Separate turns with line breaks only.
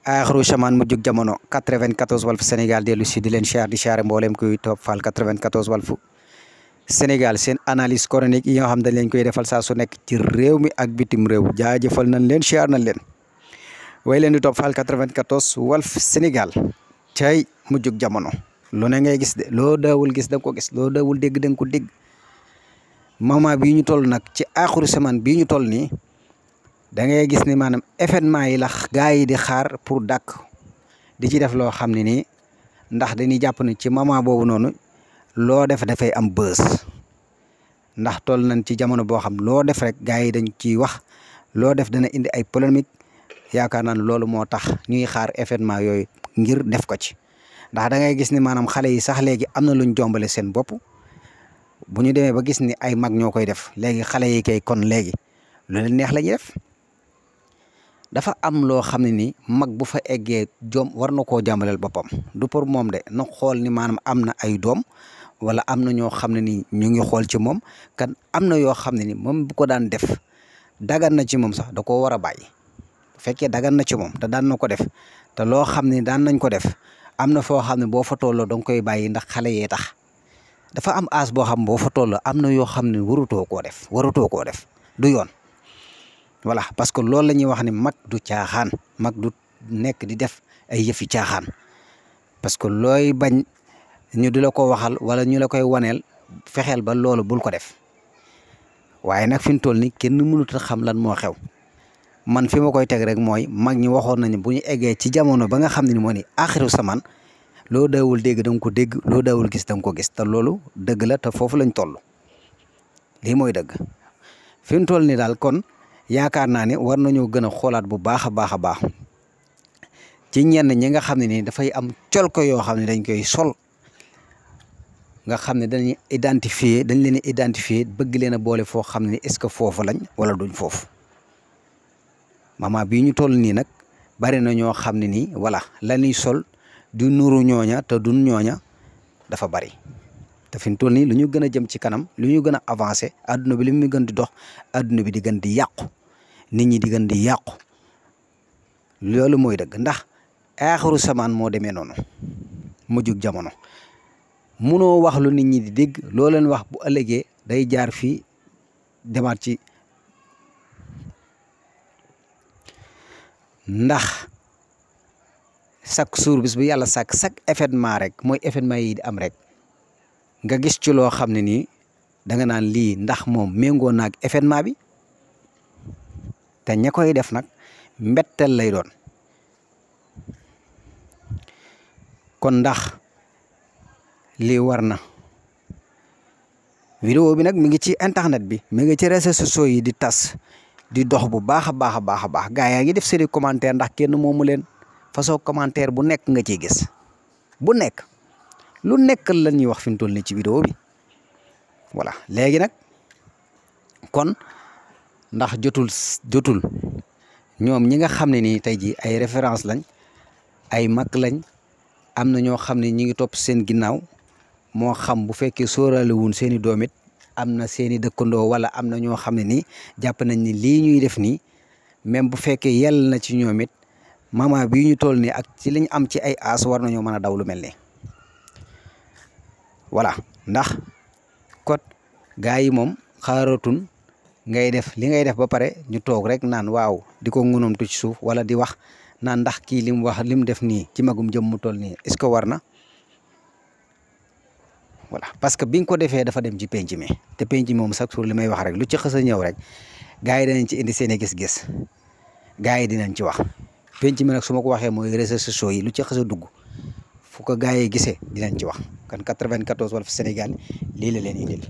aaxiru samaan mu jug jamono 94 Walf Sénégal dellu si di leen siyaar di siyaare mboolem kuy topp Fall 94 Walf Sénégal seen analyse chronique yi nga xam dañ leen koy defal saa su nekk ci réew mi ak bitim réew jaajëfal nañ leen siyaar nañ leen way leen di topp Fall 94 Walf Sénégal cay mu jug jamono lu ne ngay gis de loo daawul gis da nga ko gis loo daawul dégg da nga ko dégg moment bii ñu toll nag ci aaxiru samaan bii ñu toll nii da ngay gis ni maanaam événement yi la gaa yi di xaar pour dàkk di ci def loo xam ne nii ndax dañuy jàpp ne ci moment boobu noonu loo def dafay am bës ndax toll nañ ci jamono boo xam loo def rek gaa yi dañ ciy wax loo def dana indi ay polémique yaakaar naa ne loolu moo tax ñuy xaar événement yooyu ngir def ko ci ndax da ngay gis ni maanaam xale yi sax léegi am na luñ jombale seen bopp bu ñu demee ba gis ni ay mag ñoo koy def léegi xale yi kay kon léegi lu leen neex la ñuy def. dafa am loo xam ne ni mag bu fa eggee war na koo jàmbaleel boppam du pour moom de na xool ni maanaam am na ay doom wala am na ñoo xam ne ni ñu ngi xool ci moom kan am na yoo xam ne ni moom bu ko daan def dagan na ci moom sax da koo war a bàyyi bu fekkee dagan na ci moom te daan na ko def te loo xam ne daan nañ ko def am na foo xam ne boo fa tolloo danga koy bàyyi ndax xale yee tax dafa am âge boo xam boo fa tolloo am na yoo xam ne warutoo koo def du yoon. voilà parce que loolu la ñuy wax ne mag du caaxaan mag du nekk di def ay yëfi caaxaan parce que looy bañ ñu di la ko waxal wala ñu la koy waneel fexeel ba loolu bul ko def waaye nag fi mu toll ni kenn mënut a xam lan moo xew man fi ma koy teg rek mooy mag ñi waxoon nañu bu ñu eggee ci jamono ba nga xam ne ni moo ni aaxiru samaan loo daawul dégg da nga ko dégg loo daawul gis da nga ko gis te loolu dëgg la te foofu lañ toll lii mooy dëgg fi mu toll ni daal kon. yaakaar naa ne war nañoo gën a xoolaat bu baax a baax ci ñenn ñi nga xam ne ni dafay am col ko yoo xam ne dañ koy sol nga xam ne dañ leen identifier bëgg leen a boole foo xam ne est-ce que foofu lañ wala duñ foofu mama bii ñu toll nii nag bari na ñoo xam ne nii voilà la ñuy sol du nuru ñooña te duñ ñooña dafa bari. te fi mu toll nii lu ñu gën a jëm ci kanam lu ñu gën a avancé adduna bi li muy gën di dox adduna bi di gën di yàqu nit ñi di gën di yàqu loolu mooy dëgg ndax aaxiru samaan moo demee noonu mujjug jamono munoo wax lu nit ñi di dégg loo leen wax bu ëllëgee day jaar fii demaat ci ndax chaque jour bis bu yàlla chaque événement rek mooy événement yi di am rek. nga gis ci loo xam ne nii danga naan lii ndax moom méngoo naag événement bi te ña koy def nag mbettel lay doon kon ndax lii war na vidéo bi nag mi ngi ci internet bi mi ngi ci réseaux sociaux yi di tas di dox bu baax a baax gaa yaa ngi def seeni commentaire ndax kenn moomu leen façon commentaire bu nekk nga ciy gis bu nekk lu nekk la ñuy wax fi mu toll nii ci vidéo bi voilà léegi nag kon ndax jotul ñoom ñi nga xam ne nii tey jii ay référence lañ ay mag lañ am na ñoo xam ne ñi ngi topp seen ginnaaw moo xam bu fekkee sóoraale wuun seen i doom it am na seen i dëkkandoo wala am na ñoo xam ne nii jàpp nañ ni lii ñuy def nii même bu fekkee yell na ci ñoom it moment bii ñu toll nii ak ci liñ am ci ay aas war nañoo mën a daw lu mel nii. voilà ndax kot gaa yi moom xaaratun ngay def li ngay def ba pare ñu toog rek naan waaw di ko ngunumtu ci suuf wala di wax naan ndax kii li mu wax li mu def nii ci magum jëm mu toll nii est-ce que war na voilà parce que bi nga ko defee dafa dem ci penc mi te penc mi moom chaque jour li may wax rek lu ci xës a ñëw rek gaa yi danañ ci indi seen i gis-gis gaa yi dinañ ci wax penc mi nag su ma ko waxee mooy réseaux sociaux yi lu ci xës a dugg. fu ko gaa yi gisee dinañ ci wax kan 94 Walf Sénégal lii la leen indil